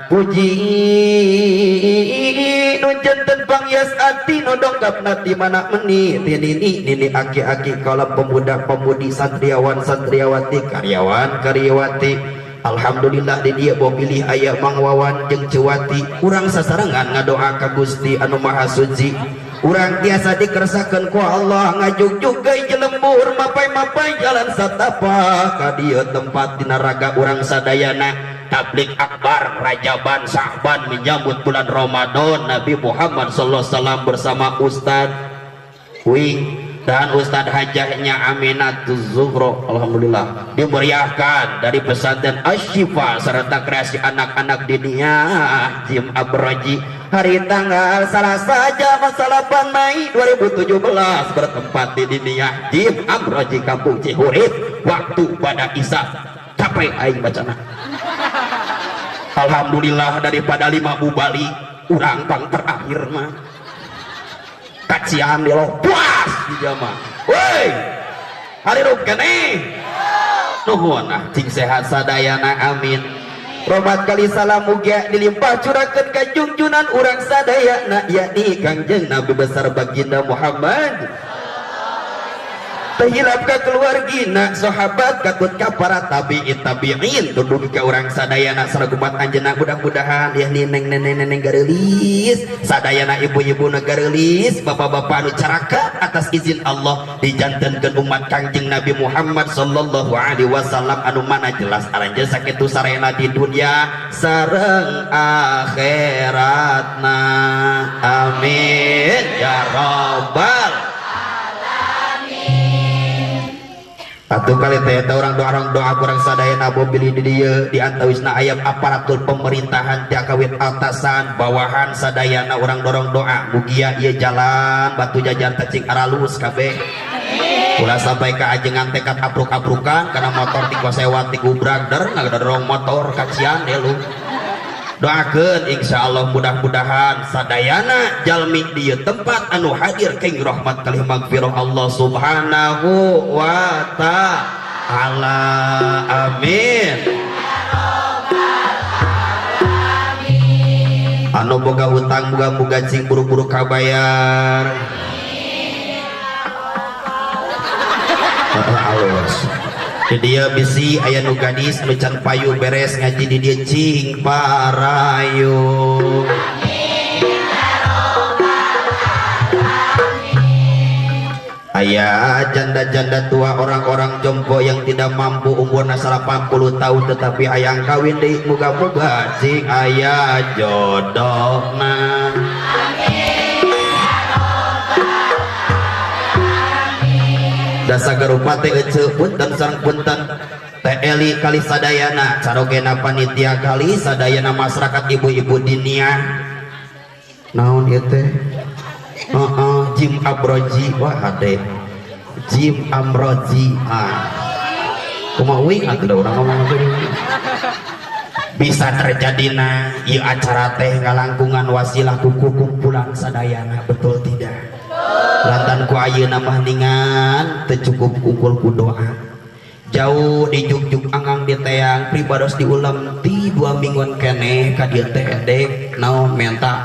Puji nu janten panghias ati nu dongkapna ti mana meni ti nini nini aki-aki kala pemuda pemudi santriawan santriawati karyawan karyawati. Alhamdulillah di dieu boh pilih aya Mang Wawan jeung Cewati urang sasarengan ngadoa ka Gusti anu Maha Suci. Urang tiasa dikersakeun ku Allah ngajugjug jelembur mapai-mapai jalan satapak ka dieu tempat dina raga urang sadayana. Tablik akbar Rajaban Sa'ban menyambut bulan Ramadan Nabi Muhammad sallallahu alaihi wasallam bersama Ustad Wing dan Ustad Hajahnya Aminatul Zuhro. Alhamdulillah dimeriahkan dari pesantren Asy-Syifa serta kreasi anak-anak diniyah Jim Abraji hari tanggal Selasa jam 8 Mei 2017 bertempat di diniyah Jim Amroji Kampung Cihurip waktu pada Isya. Capek aing bacana. Alhamdulillah daripada 5 bubali urang pang terakhir mah kacian di lo puas di jama. Woi hari keneh nuhun ah cing sehat sadayana amin. Romat kali salam mugia dilimpah curahkeun ka jungjunan urang sadayana yakni Kangjeng Nabi besar baginda Muhammad. Terhilap ka keluargina sahabat katut ka para tabi'in tabi'in tunduk ka urang sadayana sareng umat anjeunna mudah-mudahan yakni neng nenek neneng gareulis sadayana ibu-ibu nu gareulis bapak-bapak anu caraka atas izin Allah dijantenkeun umat Kangjeng Nabi Muhammad sallallahu alaihi wasallam anu mana jelas aranjeun sakitu sarena di dunia sareng akhiratna amin ya rabbal. Atuh kali teh eta urang doa kurang sadayana boh bilih di dieu di antawisna aya aparatur pemerintahan ti akawit atasan bawahan sadayana urang dorong doa mugia ieu jalan batu jajar teh cing aralus kabeh. Ulah sampai ka ajengan tekad apruk-aprukan kana motor ti sewat ti gubrak der ngadorong motor kacian lu. Doakeun insyaallah mudah-mudahan sadayana jalmi di ieu tempat anu hadir keng rahmat kalih magfirah Allah Subhanahu wa ta'ala amin. Anu boga hutang muga-muga cing buru-buru kabayar. Alus. Di dia bisi aya nu gadis nu can payu beres ngaji di dia cing parayu. Aya janda-janda tua orang-orang jompo yang tidak mampu umurna 80 tahun tetapi hayang kawin deui muga-muga cing aya jodohna. Dasagarupa teh eceu punten sareng punten teh Eli kali sadayana carogena panitia kali sadayana masyarakat ibu-ibu dinia naon ieu teh heeh Jim Abroji wah hade Jim Amroji ah kumaha uing atuh da urang ngomong teh bisa terjadina ieu acara teh ngalangkungan wasilah ku kumpulan sadayana betul tidak? Lantan ku ayeuna mah ningan teu cukup kumpul ku doa jauh di jugjug angang di teang pribados diulem ti 2 mingguan keneh ka dieu teh edek naon menta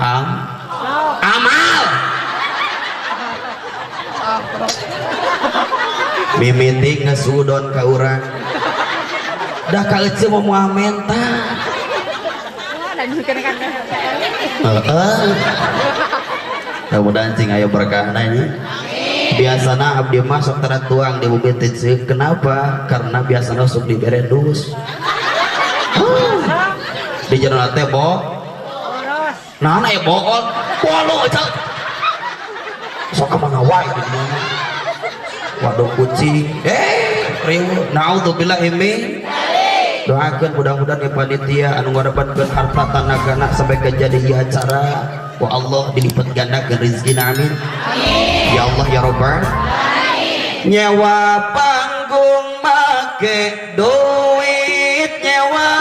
amal mimiti ngesudon ka urang dah ka eceu mah moal menta heeh. Mudah-mudahan cing aya berkahna nya. Biasana abdi mah sok tara tuang di bumi teh ceuk. Kenapa? Karena biasana sok dibere dus. Di jero teh bo. Naon aya bool? Bolu ceuk. Sok ka mana wae di mana. Waduh kucing. Riweuh. Naudzubillah min. Doakeun mudah-mudahan ya panitia anu ngarepankeun harta tanagana sampai kejadi ieu acara. Wa Allah dilipat gandakeun rezekina amin. Amin. Ya Allah ya Rabbal. Nyewa panggung make duit, nyewa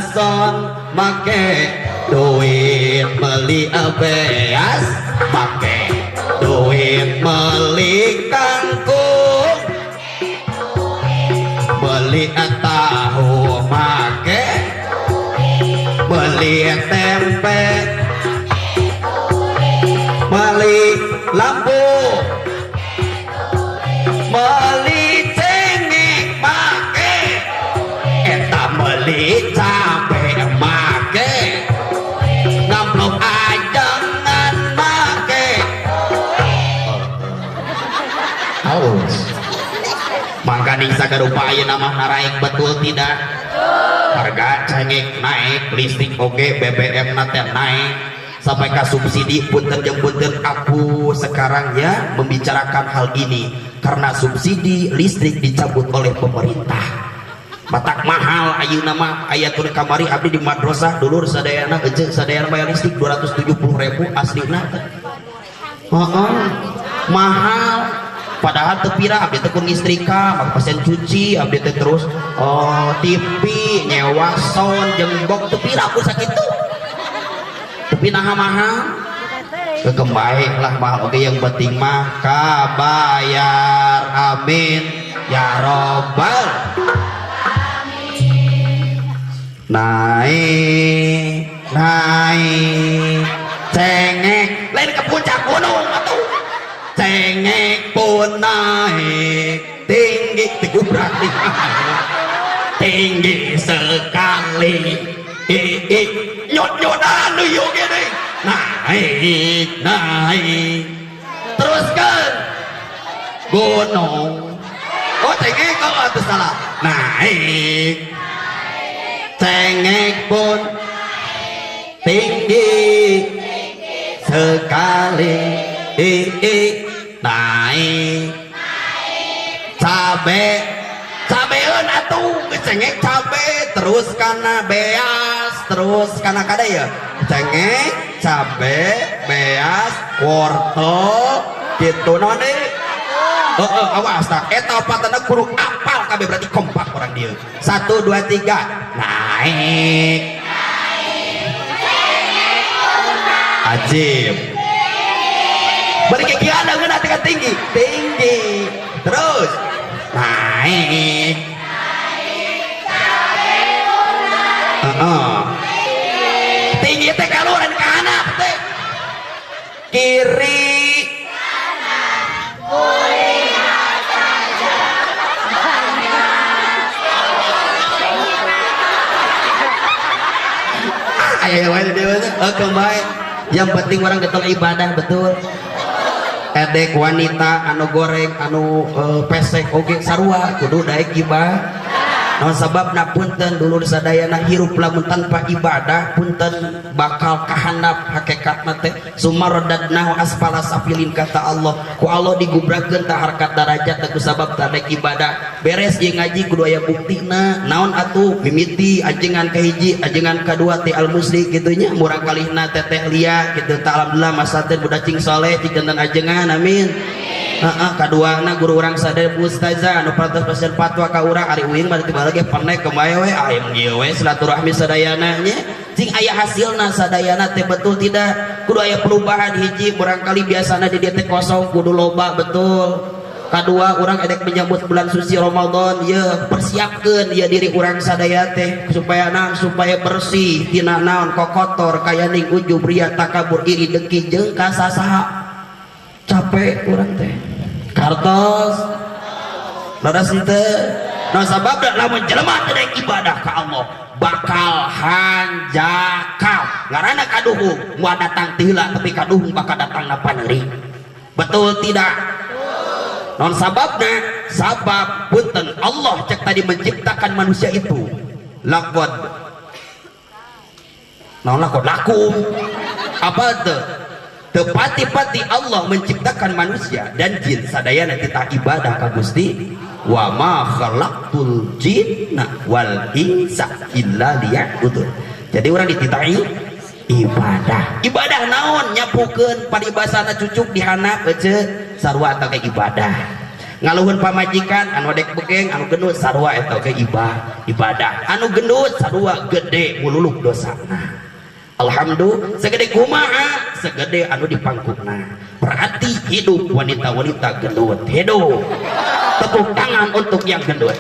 son make duit, beli beas make duit, beli kangkung, beli tahu make, beli Meli tempe, meli lampu, meli cengek make, eta meli cabe make, ngamplop ajengan make. Halus. Mangkaning sagarupa ayeuna mah naraek, betul tidak? Harga cengek naik, listrik oge, BBM na teh naik sampai ke subsidi. Punten jeung punten, aku sekarang ya membicarakan hal ini karena subsidi listrik dicabut oleh pemerintah, matak mahal ayeuna mah. Aya tur kamari abdi di madrasah, dulur sadayana, ece sadayana, bayar listrik 270 ribu aslina teh. Heeh, mahal, padahal teu pira. Abdi teh kur ngistrika, make mesin cuci abdi teh, terus oh, TV, nyewa sound jeung box, teu pira aku sakitu, tapi naha mahal? Kekembaik lah mahal. Oke, yang penting mah kabayar. Amin ya robbal. Naik, naik cengek, lain ke puncak gunung atuh. Cengek pun naik tinggi, digubrak tinggi sekali. I, nyot nyotan yuk gini, naik, naik, teruskan gunung. Oh, cengek, oh atau salah. Naik cengek pun tinggi sekali, i, i, naik cabe, cabeun atuh, cengek cabe, terus kana beas, terus kana kada ya, cengek, cabe, beas, wortel gitu. Naon deui? Oh, awas tak eta opatna kudu apal kabeh, berarti kompak orang dia. Satu, dua, tiga, naik. Ajib. Balik ke kieu ngeunah tinggi, tinggi. Terus naik. Heeh. Tinggi teh kaluaran ka handap teh. Kiri. Kulihat saja. Ah, aya wae di dieu teh. Oke, baik. Yang penting orang getol ibadah, betul. Edek wanita anu goreng, anu pesek oge sarua kudu daek ibadah. Naon sababna? Punten dulur sadayana, hirup lamun tanpa ibadah, punten, bakal kahandap hakikatna teh. Sumarodadnahu asfala safilin, kata Allah. Ku Allah digubrakeun tah harkat darajat teh ku sabab tadek ibadah. Beres ieu ngaji kudu aya buktina. Naon atuh? Mimiti ajengan kahiji, ajengan kadua ti al musli kitu nya, murang kalihna teteh lia kitu. Ta alhamdulillah masa teh budak cing soleh, cing janten ajengan, amin. Heeh, kaduana guru urang sadaya, Bu Ustazah anu parantos pasien fatwa ka urang. Ari uing mah tiba lagi penek kemae we, aya ieu we silaturahmi sadayana nya, cing aya hasilna sadayana teh, betul tidak? Kudu aya perubahan. Hiji, barangkali biasana di dieu teh kosong, kudu loba, betul. Kadua, urang edek menyambut bulan suci Ramadan ye, persiapkeun ya diri urang sadaya teh supaya naon? Supaya bersih tina naon? Kokotor kaya ning ujub, ria, takabur, iri, dengki jeung kasasaha. Capek urang teh kartos leres henteu? Nah, sababna lamun jelema teu daek ibadah ka Allah bakal hanjakal, ngaranna kaduhung moal datang ti heula, tapi kaduhung bakal datang na paneuri, betul tidak? Non sababna, sabab punten, Allah cek tadi menciptakan manusia itu laqad naon, laqad lakum apa tuh. Tepati-pati Allah menciptakan manusia dan jin sadayana kita ibadah ka Gusti. Wa ma khalaqtul jinna wal insa illa liya'budun. Jadi orang dititahi ibadah. Ibadah naon? Nyapukeun paribasana cucuk dihandap ece sarua eta ge ibadah. Ngaluhun pamajikan anu dek begeng, anu gendut, sarua eta ge ibadah. Anu gendut sarua gede mululuk dosana. Alhamdulillah, segede kumaha? Segede anu dipangkukna. Berarti hidup wanita-wanita gendut, hidup. Tepuk tangan untuk yang gendut.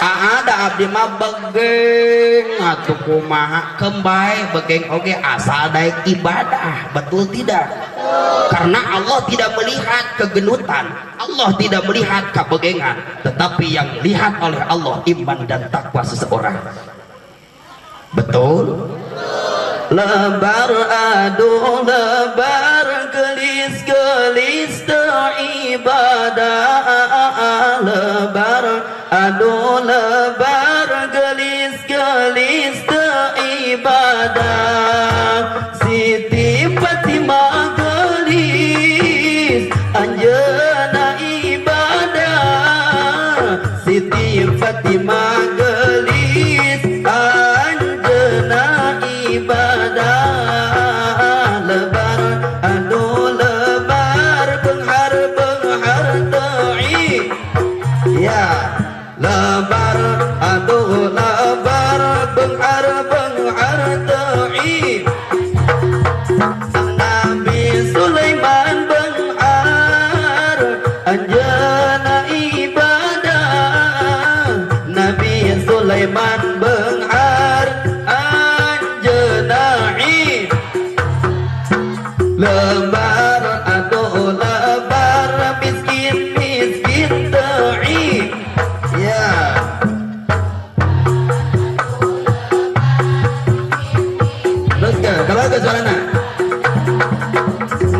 Ada abdi mah begeng atuh kumaha kembae begeng oge asal daek ibadah, betul tidak? Karena Allah tidak melihat kegenutan, Allah tidak melihat kebegengan, tetapi yang lihat oleh Allah iman dan takwa seseorang. Betul? Lebar aduh lebar gelis-gelis ibadah, lebar aduh lebar gelis-gelis ibadah. Siti Fatimah gelis anjeunna ibadah, Siti Fatimah gelis anjeunna ibadah. Lebar aduh lebar benghar benghar ta'i ya, lebar aduh lebar benghar benghar ta'i. Nabi Sulaiman benghar anjeunna ibadah, Nabi Sulaiman benghar anjeunna ibadah. Lebar aduh lebar miskin miskin ta'i ya. Teruskan kalau ke suarana.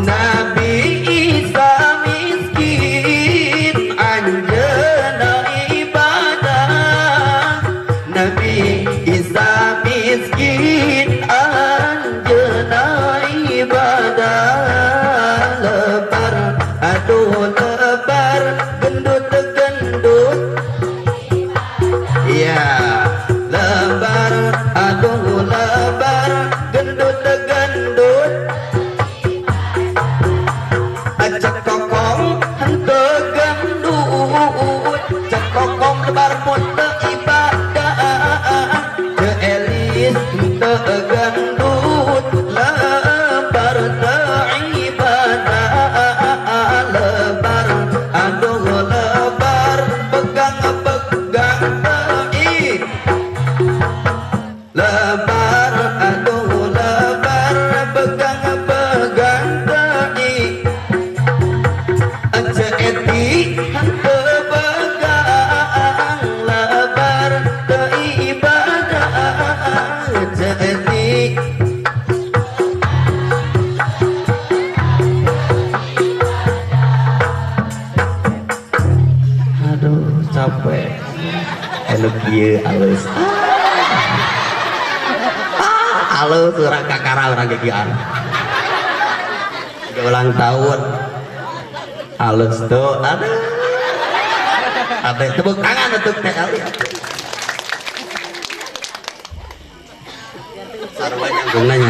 Nabi Isa miskin anjeunna ibadah, Nabi Isa miskin anjeunna ibadah. Lebar aduh lebar gendut gendut ya, lebar aduh lebar gendut gendut. Cek kokong henteu gendut, cek kokong lebar pun teu ibadah, cek elis henteu gendut lebar teu ibadah. Lebar aduh lebar pegang pegang teu, lebar aduh lebar pegang pegang teu. Cek eti henteu pegang lebar teu ibadah, cek eti. Aduh capek anu kieu alus alus urang kakara urang gegian ulang tahun alus tuh. Aduh ada tepuk tangan untuk Teh Ali. Sarua nyangkungna.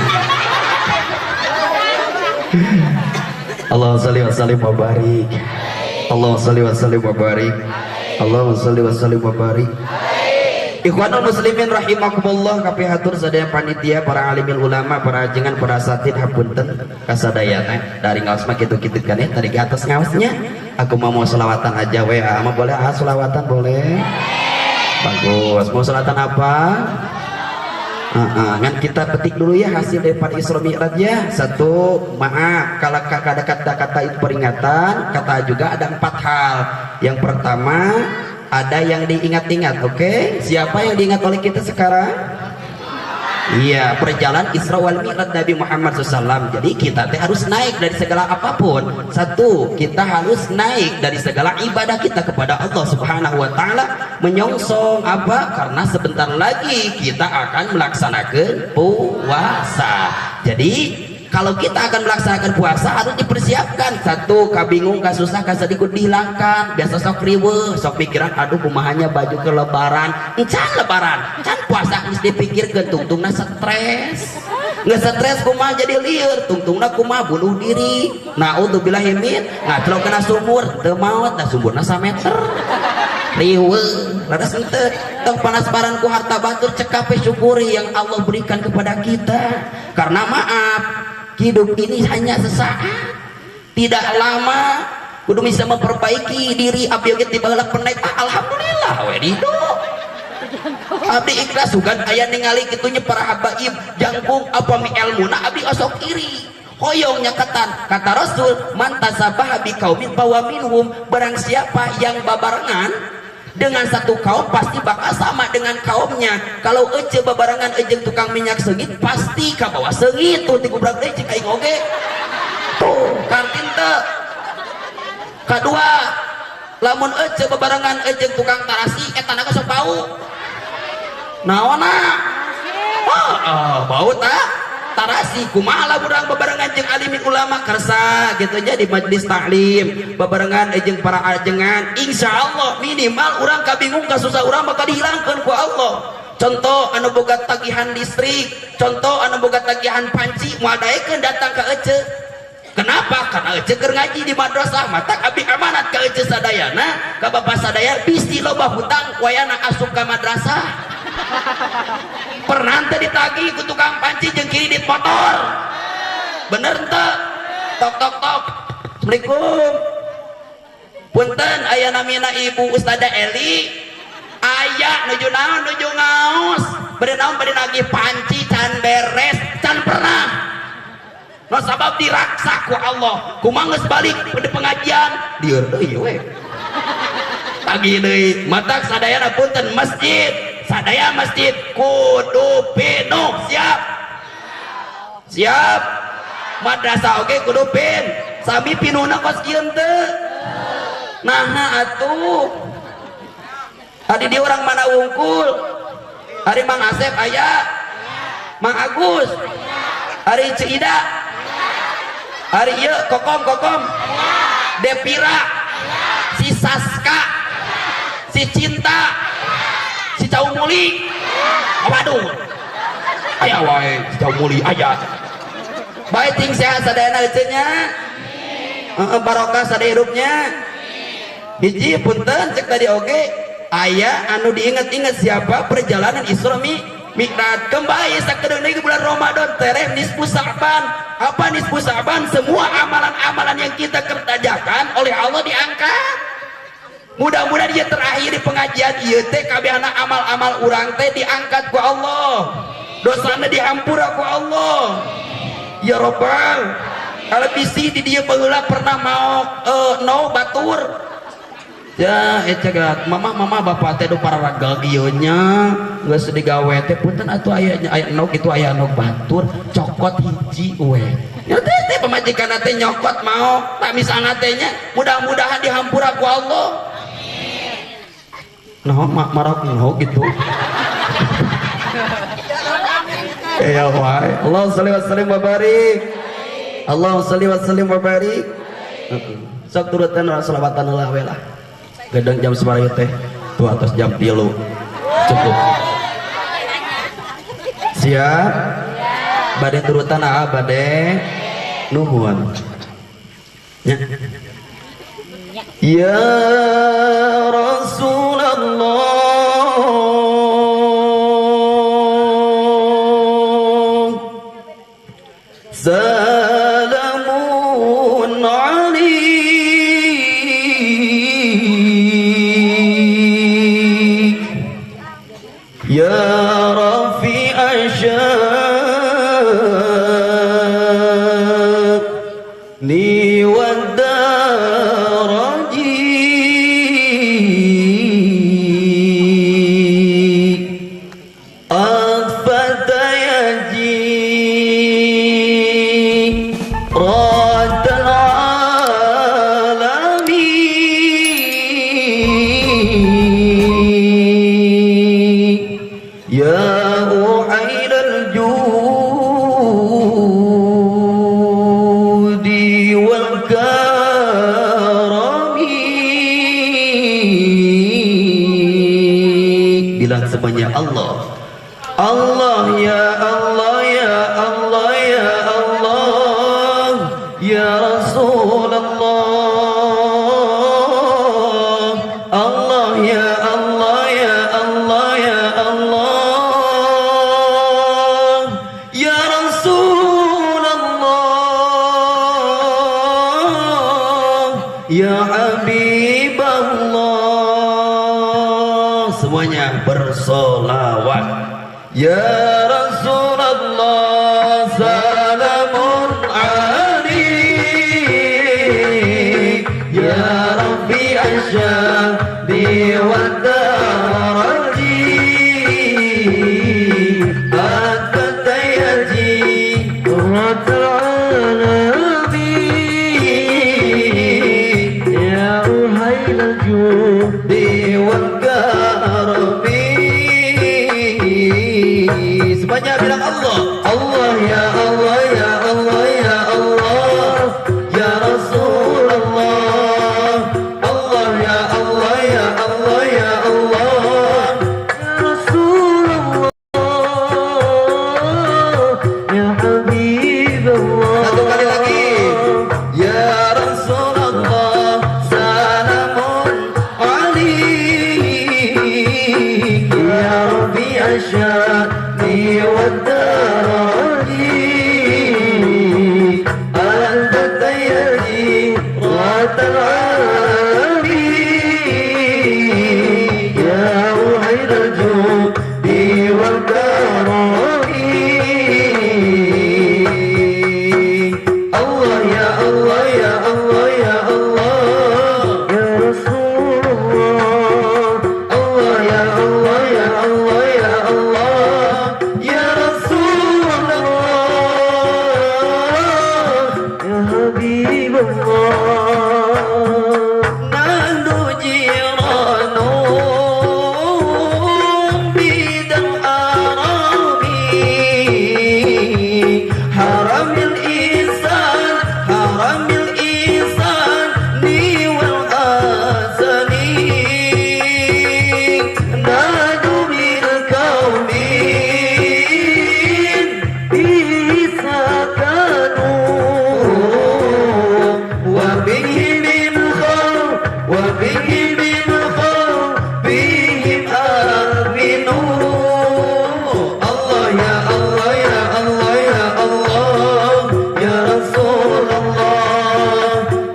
Allahumma shalli wa sallim wa barik. Allahumma shalli wa sallim wa barik. Allahumma shalli wa sallim wa barik. Ikhwanul muslimin rahimakumullah, kapihatur sadaya panitia, para alimil ulama, para ajengan, para asatid, hapunten kasadayana dari ngaos mah kitu-kitu kan ya, tadi ke atas ngaosnya. Aku mau selawatan aja we, mah boleh ah selawatan boleh. Bagus. Mau selawatan apa? Ngan kita petik dulu ya hasil daripada Isra Mi'raj ya. Satu, maaf kalau ada kata-kata itu peringatan, kata juga ada 4 hal. Yang pertama, ada yang diingat-ingat, oke? Okay? Siapa yang diingat oleh kita sekarang? Iya, perjalanan Isra wal Mi'raj Nabi Muhammad SAW. Jadi kita teh harus naik dari segala apapun. Satu, kita harus naik dari segala ibadah kita kepada Allah Subhanahu wa Ta'ala, menyongsong apa? Karena sebentar lagi kita akan melaksanakan puasa. Jadi kalau kita akan melaksanakan puasa harus dipersiapkan. Satu, kabingung, kasusah, kasedikut dihilangkan. Biasa sok riweuh, sok pikiran, aduh kumahanya baju ke lebaran, encan lebaran, encan puasa geus dipikirkeun, tungtungna stres. Nggak stres kumaha jadi lieur, tungtungna kumaha bunuh diri. Naudzubillahi min, ngaclok kena sumur, teu maot, da sumurna sameter. Riweuh, rada henteu. Tong panas-paran ku harta batur, cekap syukuri yang Allah berikan kepada kita. Karena maaf, hidup ini hanya sesaat, tidak lama. Kudu bisa memperbaiki diri, abdi oge tiba heula penaik, alhamdulillah we hidup. Abdi ikhlas sugan aya ningali kitunya para habaib jangkung apa mi elmuna abdi osok iri. Hoyong nyaketan kata Rasul man tasabaha bi qaumin fahuwa minhum, barang siapa yang babarengan dengan satu kaum pasti bakal sama dengan kaumnya. Kalau ece babarengan ejeng tukang minyak seungit pasti ka bawa seungit tuh digubrak deui cik aing oge. Tuh kartin teu. Kadua lamun ece babarengan ejeng tukang tarasi eta na sok bau. Naonna? Oh, bau tak? Tarasi kumaha lah urang babarengan jeung alimin ulama kersa gitu nya di majelis taklim babarengan jeung para ajengan, insyaallah minimal urang kabingung kasusah urang bakal dihilangkeun ku Allah. Contoh anu boga tagihan listrik, contoh anu boga tagihan panci moal daekeun datang ka ece. Kenapa? Karena ece keur ngaji di madrasah, matak abdi amanat ka ece sadayana, ka bapak sadaya bisi loba hutang wayana asup ka madrasah. Pernah teh ditagih ku tukang panci jeung kredit motor. Bener teu? Tok tok tok. Assalamualaikum. Punten aya namina Ibu Ustazah Eli. Aya nuju naon nuju ngaos. Bade naon bade nagih panci can beres, can pernah. No sabab diraksa ku Allah. Kumaha geus balik di pengajian, lieur deui we. Tagih deui, matak sadayana punten masjid. Sadaya masjid kudu pinuh, siap siap. Madrasah oge kudu pin, sami pinuhna kos kieu teu. Naha atuh tadi dia orang mana wungkul, hari Mang Asep aya, Mang Agus, hari Ceu Ida, hari ieu Kokom Kokom, Depira, si Saska, si Cinta, si Cau Muli. Waduh, aya wae si Cau Muli aya. Bae ting sehat sadayana ece nya, barokah sadaya hirupnya. Hiji punten cek tadi oge aya anu diinget-inget siapa perjalanan Isra Mi'raj kembali sakedeung deui bulan Ramadan tereh nisfu Sa'ban. Apa nisfu Sa'ban? Semua amalan-amalan yang kita kerjakan oleh Allah diangkat. Mudah-mudahan dia terakhir di pengajian ieu teh kabehana amal-amal urang teh diangkat ku Allah, dosana dihampura ku Allah. Ya Robbal kalau bisi di dieu baheula pernah mau no batur ya cegat mama mama bapak teh do pararagal ieu nya geus digawe teh punten atuh aya aya no kitu aya no batur cokot hiji we ya teh teh pamajikan teh nyokot mau tak misalna teh nya mudah-mudahan dihampura ku Allah. Nah, marah no gitu. Ya wae. Allah sholli wa sallim wa barik. Allah sholli wa sallim wa barik. Sok turutan selawatan heula we lah. Gedeng jam sabaraha teh? Tuh atas jam 3. Cukup. Siap? Bade turutan aa bade nuhun. Ya. Ya Rasulullah salamun alaik ya rafi'a sya'ni wad daraji adfata yaji raddal alami ya uhailal judi wal karami. Bilang semuanya Allah Allah ya Allah ya Allah ya Allah ya Rasulullah Allah ya Allah ya Allah ya Allah ya Rasulullah ya Habib Allah. Semuanya Semuanya bersolawat. Ya Rasulullah salamun alaik, ya Rabbi asyadi wa daraji, anta tayaji العالمين يا أهيل الجود والكرم. Semuanya bilang Allah, Allah ya Allah ya Allah ya Allah ya Rasulullah, Allah ya Allah ya Allah ya Allah ya Rasulullah ya Habib Allah. Satu kali lagi. Ya Rasulullah salamun alaik, ya Rabbi asyadi wa daraji, anta tayaji ratal ali, ya uhayl al-judi wal karami. Allah ya Allah ya Allah ya Allah ya Rasulullah, Allah ya Allah ya Allah ya Allah ya Rasulullah ya Habib Allah. Nahnu jiranun bidal arami, haramil insan, haramil insani wal azali, nadu bil kaunin Bisa kanu wa bihi min khawf, wa bihi min khawfihim aminu. Allah ya Allah ya Allah ya Allah ya Rasulullah,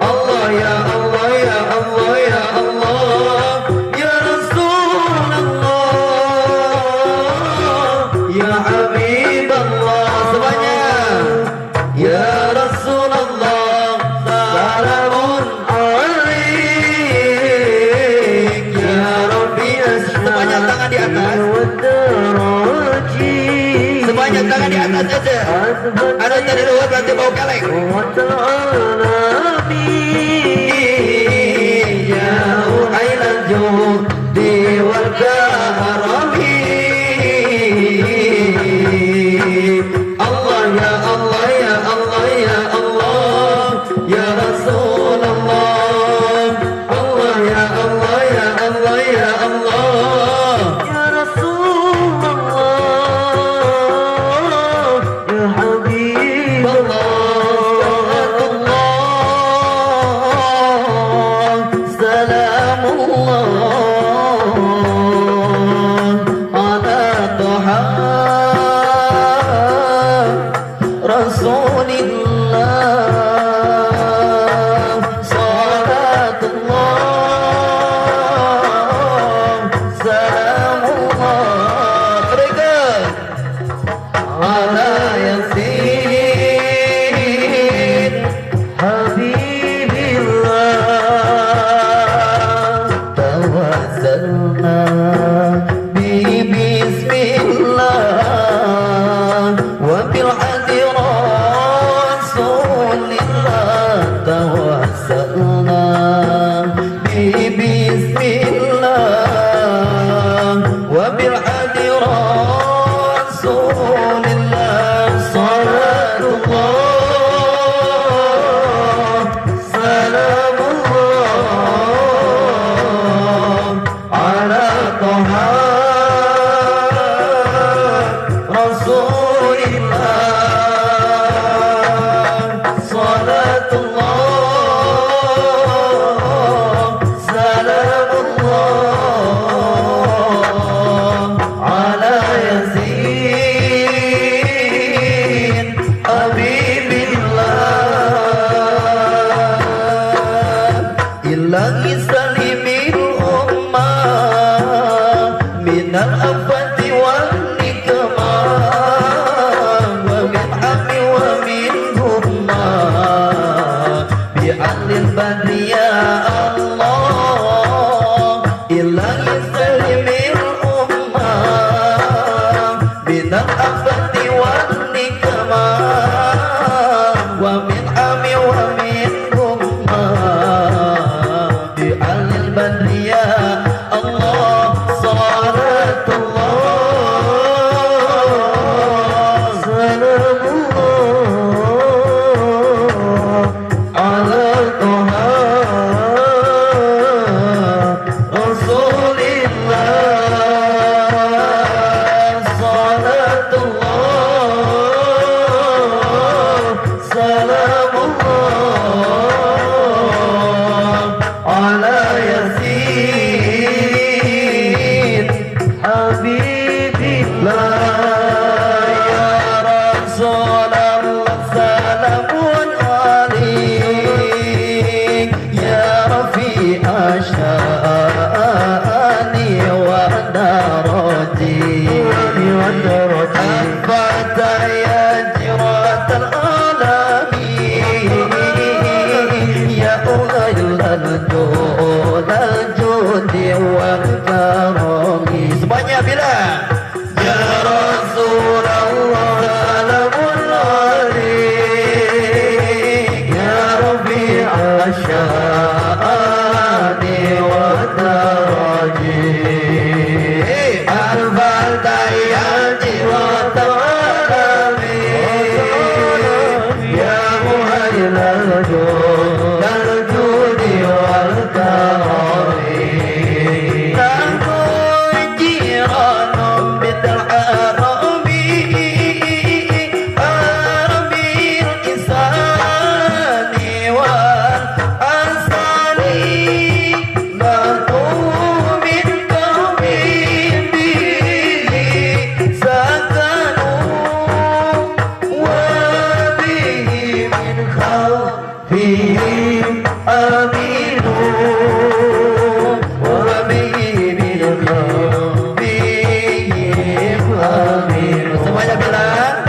Allah ya Allah ya Allah ya Allah ya Rasulullah ya Habib Allah. Semuanya ya Rasulullah salamun alaik, ya Rabbi. Semuanya tangan di atas, semuanya tangan di atas aja. Ada tadi luar berarti bau kaleng. Ya uhailal judi wal karami. Allah ya Allah ya Allah ya Allah ya Rasulullah, Allah ya Allah ya Allah ya Allah ya Rasulullah ya Habib Allah. Salamullah ala Taha Rasulillah, salatullah salamullah mereka ala Yasin Habibillah. Tawassalna bi bismillah wa bil hadi Rasulillah, tawassalna bi bismillah wa bil hadi Rasulillah, salatullah salamullah ala Taha Rasulillah, salatullah salamullah ala Yasin Habibillah. Ilahi salimil ummah min Rasulullah salamun alaik ya rafi asyani wa daraji أنفعت يا جرات العالمين يا أهل الجود الجود والكرم. Semuanya bilang ya Rasulullah salamun alaik ya Rabbi asyani wa daraji أنفعت يا جرات العالمين يا مهيل الجود الجود والكرم نحن جيران بالعرب عرب الإنسان والأنصار نحن من قوم به سكنوا وبه من خوفهم آمنوا وبه من خوفهم آمنوا. Semuanya bilang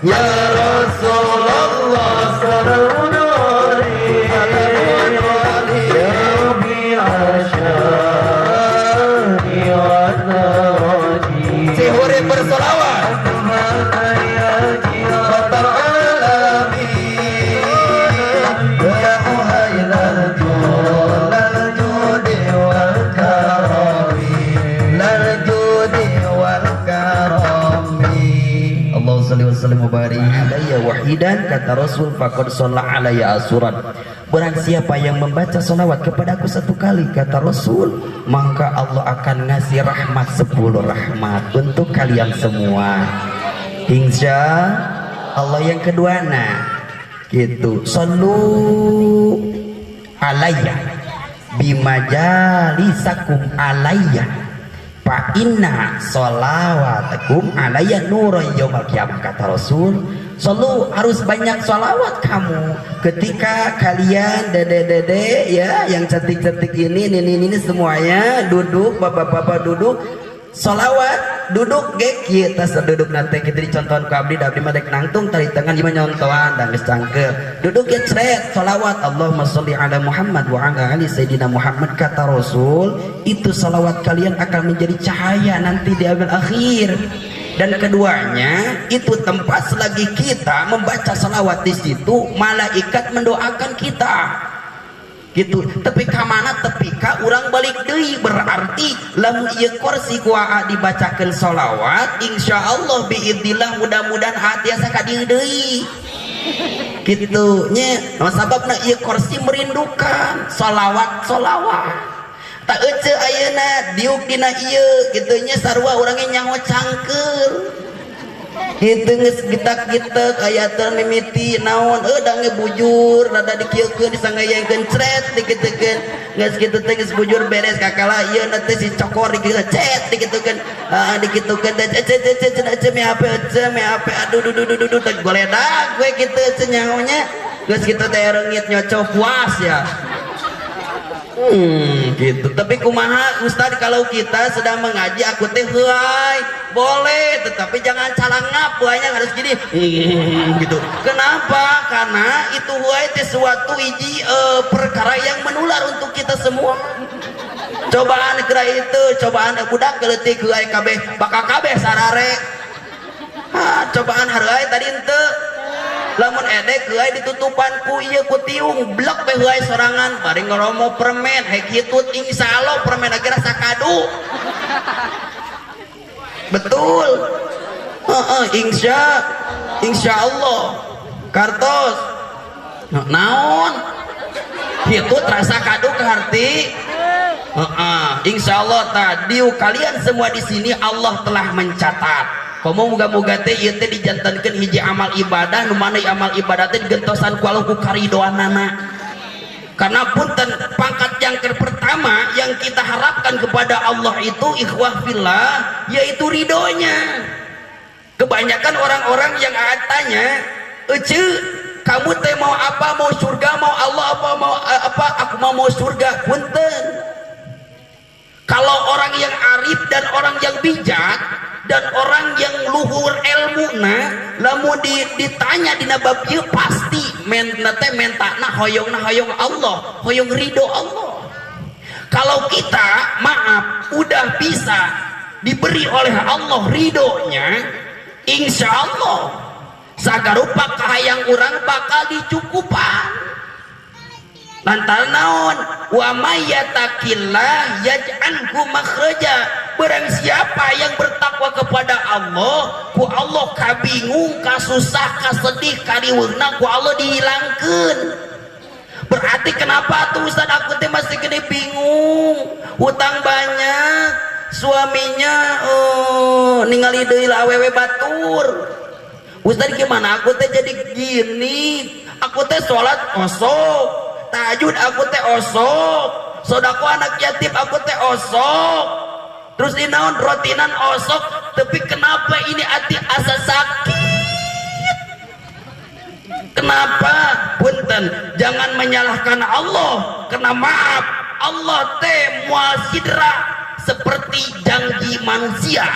ya Rasulullah salamun alaik Ya Rabbi asyani wa daraji Sihuri bersolawat Ya alamin ya muhail al-jud al-judi wal karami al-judi wal karami. Allahumma shalli wa sallim wa barik alayya wahidan, kata Rasul faqad shalla alayya asuran. Barang siapa yang membaca sholawat kepadaku satu kali, kata Rasul, maka Allah akan ngasih rahmat 10 rahmat untuk kalian semua. Insya Allah. Yang kedua, nah gitu, sallu alayya bimajalisakum alayya fa inna sholawatakum alayya nuran yaumal qiyamah, kata Rasul. Selalu harus banyak sholawat kamu ketika kalian dede-dede ya yang cantik-cantik ini ini semuanya duduk, bapak-bapak duduk sholawat duduk gek ieu tas duduk nanti kita dicontohan ku abdi, abdi mah dek nangtung tali tangan gimana nyontohan dan geus cangkeul duduk ya cret sholawat Allahumma sholli ala Muhammad wa ala ali Sayyidina Muhammad, kata Rasul itu sholawat kalian akan menjadi cahaya nanti di akhir. Dan keduanya itu tempat selagi kita membaca sholawat di situ malaikat mendoakan kita gitu. Tapi kamana tepi ka urang balik deui, berarti lamun ieu kursi ku aa dibacakeun sholawat insyaallah biidznillah mudah-mudahan aa tiasa ka dieu deui kitu nya. Nah, sababna ieu kursi merindukan sholawat sholawat tak ece ayeuna diuk dina ieu kitu nya sarua urangnya nyaho cangkeul kitu geus gitak-gitek aya teu mimiti naon dange bujur rada dikieukeun disangayangkeun cret dikitukeun geus kitu teh geus bujur beres kakala ieu na teh si cokor dikitu cet dikitukeun heeh dikitukeun teh cet cet cet ece me HP ece me HP aduh duh duh duh duh teh goledag we kitu ece nyahonya geus kitu teh reungit nyoco puas ya. Gitu. Tapi kumaha Ustad kalau kita sedang mengaji aku teh heuay boleh, tetapi jangan calangap, buahnya harus gini gitu. Kenapa? Karena itu huai teh suatu hiji perkara yang menular untuk kita semua. Cobaan kira itu, cobaan budak keleutik heuay kabeh, bakal kabeh sarare. Ha, cobaan hareuay tadi henteu. Lamun edek heuay ditutupan ku ieu ku tiung blek we heuay sorangan bari ngoromo permen hek hitut insyaallah permen akhirnya sakadu. Betul. Heeh, insyaallah. Kartos. Naon? Hitut rasa kadu ke harti. Heeh, insyaallah tadi kalian semua di sini Allah telah mencatat. Komo muga-muga teh ieu teh dijantankeun hiji amal ibadah nu mana amal ibadah teh digentosan ku Allah ku karidoanana. Karena punten pangkat yang pertama yang kita harapkan kepada Allah itu ikhwah fillah yaitu ridhonya. Kebanyakan orang-orang yang tanya, "Ece, kamu teh mau apa? Mau surga, mau Allah, apa mau apa? Aku mau mau surga." Punten. Kalau orang yang arif dan orang yang bijak dan orang yang luhur ilmuna, lamun ditanya dina bab ieu pasti mentna teh mentana hoyongna hoyong Allah, hoyong ridho Allah. Kalau kita, maaf, udah bisa diberi oleh Allah ridhonya, insya Allah sagarupa kahayang urang bakal dicukupan. Lantaran naon? Wa may yattaqillah yaj'alhu makhraja. Barang siapa yang bertakwa kepada Allah, ku Allah kabingung, kasusah, kasedih, kariweuna ku Allah dihilangkeun. Berarti kenapa tuh Ustaz aku teh masih gede bingung, hutang banyak, suaminya oh, ningali deui lah awewe batur. Ustaz gimana aku teh jadi gini? Aku teh sholat osok, tahajud aku teh osok, sodako anak yatim aku teh osok, terus di naon rotinan osok, tapi kenapa ini hati asa sakit? Kenapa? Punten, jangan menyalahkan Allah, karena maaf, Allah teh moal sidra seperti janji manusia.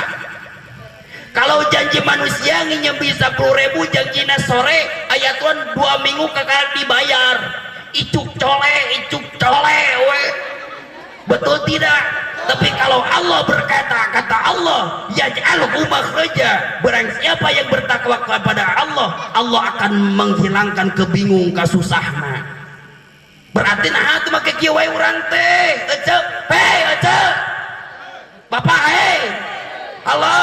Kalau janji manusia nginjem bisa 10.000 janjina sore, ayat tuan 2 minggu kakak dibayar. Icuk cole we. Betul tidak? Tapi kalau Allah berkata, kata Allah, yaj'alhu makhraja. Barang siapa yang bertakwa kepada Allah, Allah akan menghilangkan kebingung kasusahna. Berarti nah atuh make kieu wae urang teh. Ece, hei ece. Bapak hei. Halo.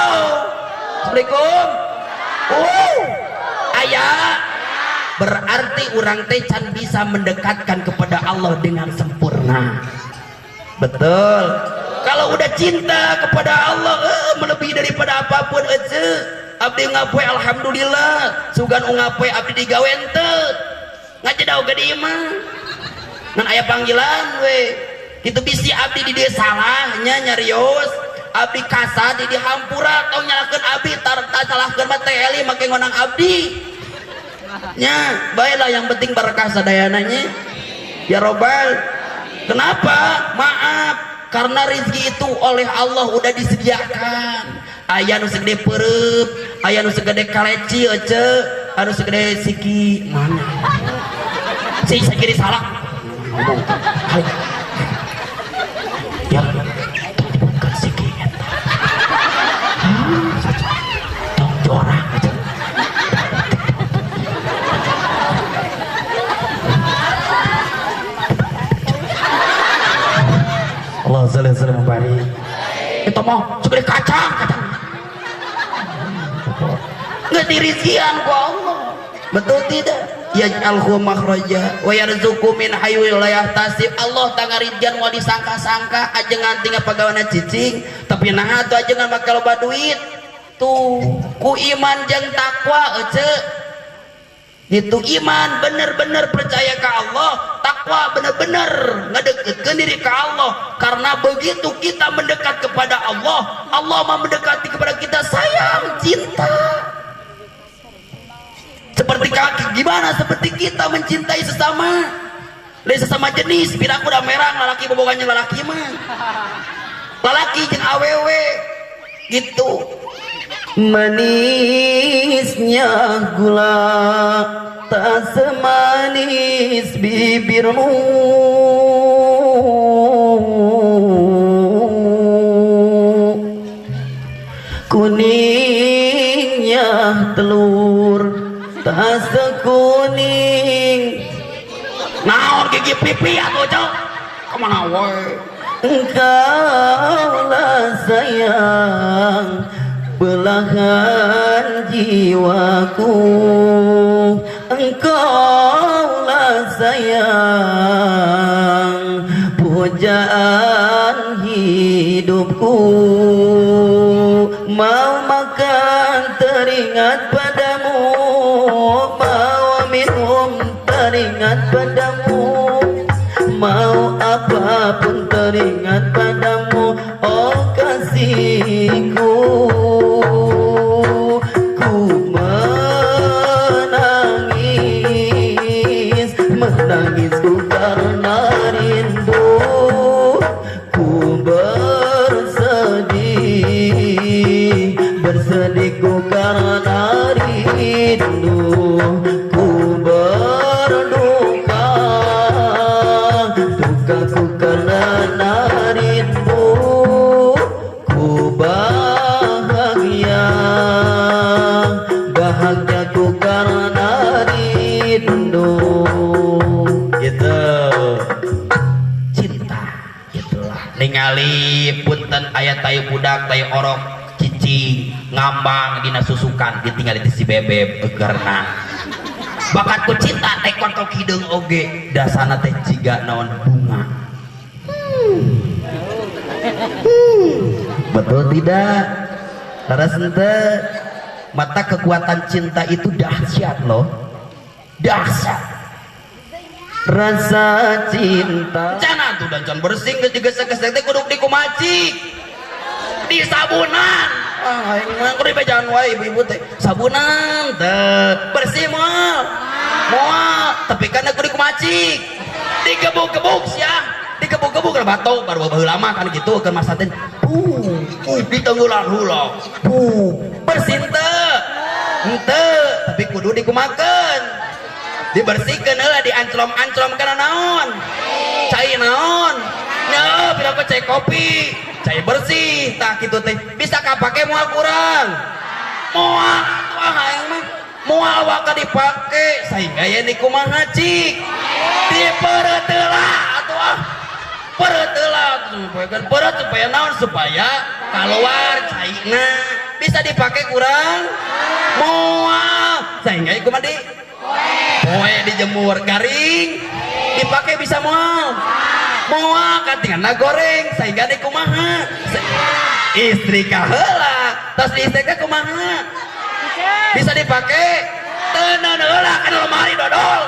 Assalamualaikum. Ayah. Berarti urang teh can bisa mendekatkan kepada Allah dengan sempurna. Betul. Kalau udah cinta kepada Allah, melebihi daripada apapun ece. Abdi ngapoe alhamdulillah, sugan ngapoe abdi digawe henteu. Ngajedau ge di imah. Ngan aya panggilan we. Kitu bisi abdi di dieu salah nya nyarios. Abdi kasar di dihampura tong nyalahkeun abdi tar salahkeun mah teh Eli make ngonang abdi. Nya, baiklah yang penting berkah sadayana nya. Ya robbal. Kenapa? Maaf, karena rezeki itu oleh Allah udah disediakan. Aya nu segede pereup, aya nu segede kaleci ece, anu segede siki mana? Si segede salah. Ngomong kali. Ya, tong nyebutkeun siki eta. Tong jorang aja. Allah salli alaihi wasallam. Itu mah segede kacang, kacang. Nggak dirizian ku Allah. Betul tidak? Yaj'alhu makhraja wa yarzuqhu min hayyu la yahtasib. Allah tangarijian moal disangka-sangka ajengan tinggal pagawana cicing, tapi naha atuh ajengan make loba duit. Tuh, ku iman jeung takwa ece. Itu iman bener-bener percaya ke Allah, takwa bener-bener ngedeketkeun diri ke Allah. Karena begitu kita mendekat kepada Allah, Allah mau mendekati kepada kita sayang, cinta. Seperti kaki gimana? Seperti kita mencintai sesama, lain sesama jenis. Bila aku udah merang, lalaki bobogannya lalaki mah, lalaki jeung awewe gitu. Manisnya gula tak semanis bibirmu, kuningnya telur tak sekuning. Naon gigi pipi atuh cok kemana wae. Engkaulah sayang belahan jiwaku, engkaulah sayang pujaan hidupku. Mau makan teringat padamu, mau minum teringat padamu, mau apapun teringat padamu, oh kasihku. rindu ku berduka, dukaku karena rindu ku bahagia, bahagiaku karena rindu. Gitu cinta itulah ningali punten aya tai budak tai orok cicing ngambang dina susukan ditinggal di si bebeb egerna bakat ku cinta teh kotok hideung oge dasana teh jiga naon bunga. Betul tidak? Leres henteu? Mata kekuatan cinta itu dahsyat loh, dahsyat. Rasa cinta cana tuh dan can bersih geus digesek-gesek teh kudu dikumacik disabunan. Ah aing mah kudu dibejaan wae ibu-ibu teh sabunan teh bersih moal moal tapi kan kudu dikumacik digebuk-gebuk sia digebuk-gebuk lah batok baru baheula lama kan gitu keur masa teh ditenggelan heula bersih teu henteu tapi kudu dikumakeun dibersihkan heula dianclom-anclom kana naon cai naon nya pira cai kopi cai bersih tah kitu teh bisa kapake moal kurang moal atuh aing mah moal waka dipake sehingga yen dikumaha cik dipeureut heula atuh ah peureut heula peureut supaya naon supaya keluar caina bisa dipake kurang moal sehingga kumaha di poe dijemur garing dipakai bisa moal moal katingalna goreng sehingga dikumaha istri kaheula tos diistrika kumaha bisa dipakai teu heula kan lemari dodol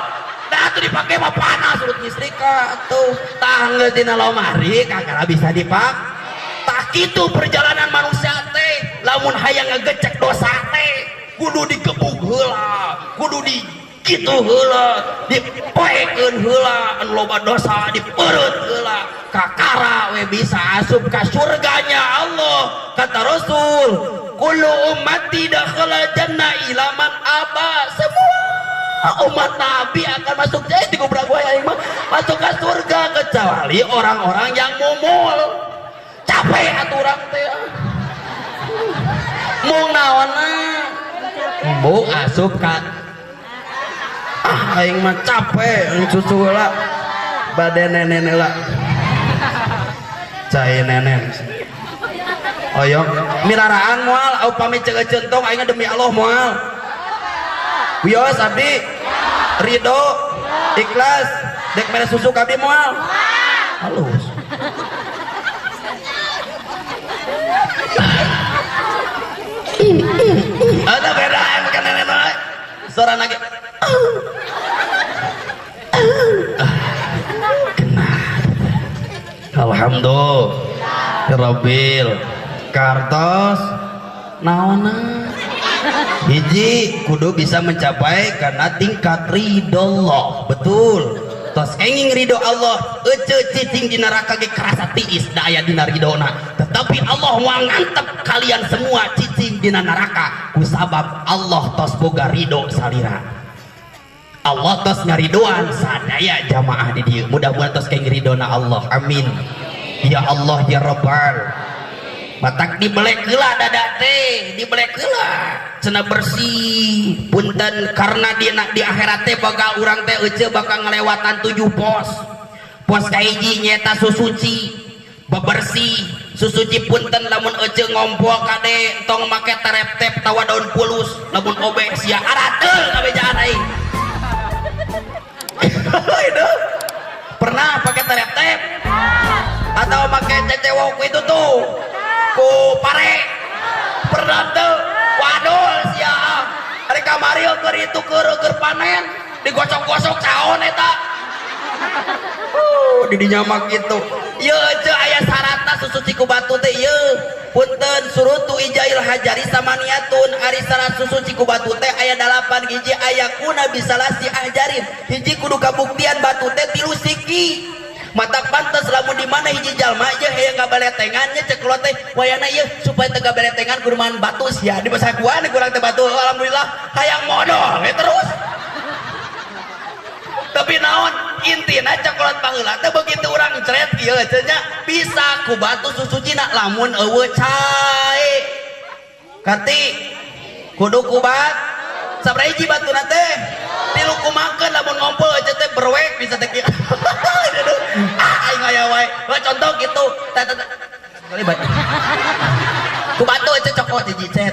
da atuh dipake mah panas urut ngistrika atuh tah geus dina lemari kakara bisa dipake. Tah kitu perjalanan manusia teh lamun hayang ngegecek dosa teh kudu digebug heula kudu di kitu heula dipoekeun heula anu loba dosa dipeureut heula kakara we bisa asup ka surganya Allah. Kata Rasul kullu ummati dakhala jannah ila man aba, semua umat Nabi akan masuk jadi digobrak wae aing mah masuk ka surga kecuali orang-orang yang mumul. Capek atuh urang teh mung naonna embung asup ka ah aing mah capek susu heula bade nenen heula cai nenen oyong miraraan moal upami ceungeuceun tong aing demi Allah moal wios abdi ridho ikhlas dek mere susu ka abdi moal halus. Ada beda bukan nenek suara lagi kena. Alhamdulillah Rabbil kartos naona hiji kudu bisa mencapai karena tingkat ridho Allah. Betul tos enging ridho Allah ece cicing di neraka ge kerasa tiis da aya dina ridona tetapi Allah moal ngantep kalian semua cicing dina neraka kusabab Allah tos boga ridho salira. Allah tos ngaridoan sadaya jamaah di dieu mudah-mudahan tos kenging ridona Allah amin ya Allah ya Rabbal. Batak dibelek heula dada teh dibelek heula cenah bersih punten karena di akhirat teh bakal urang teh ece bakal ngelewatan 7 pos. Pos kahiji nyaeta susuci bebersih susuci punten lamun ece ngompol kade tong make terep-tep tawa daun pulus lamun obek sia arateul kabejaan aing. Itu pernah pakai terep-tep atau pakai cecewok itu tuh ku pare pernah tuh wadul sia ari kamari keur itu keur panen digosok-gosok caon eta di dinya mah kitu ieu ece aya syaratna susu ciku batu teh ieu punten surutu ijail hajari samaniatun ari syarat susu ciku batu teh aya 8 hiji aya kuna bisalasi ahjarin hiji kudu kabuktian batu teh 3 siki Matak pantes lamun di mana hiji jalma ieu hayang ngabaletengan nya cek kula teh wayana ieu supaya teu gabaletengan kudu mahan batu sia di basakuan kurang teh batu alhamdulillah hayang modal we terus. Tapi naon intina coklat baheula teh begitu urang cret kieu cenah bisa ku batu susucina lamun eueuh cai. Kati kudu ku bat sabaraha hiji batuna teh? Tilu kumakeun lamun ngompol aja teh berwek bisa teh kieu. Ah aing aya wae. Wah contoh kitu. Tah tah. Kali bae. Ku batu aja cokot hiji cet.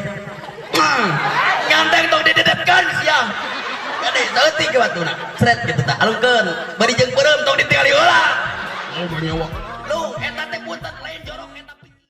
Nganteng tong didedepkeun sia. Gade saeutik ke batuna. Sret kitu tah alungkeun. Bari jeung peureum tong ditingali heula. Lu eta teh punten.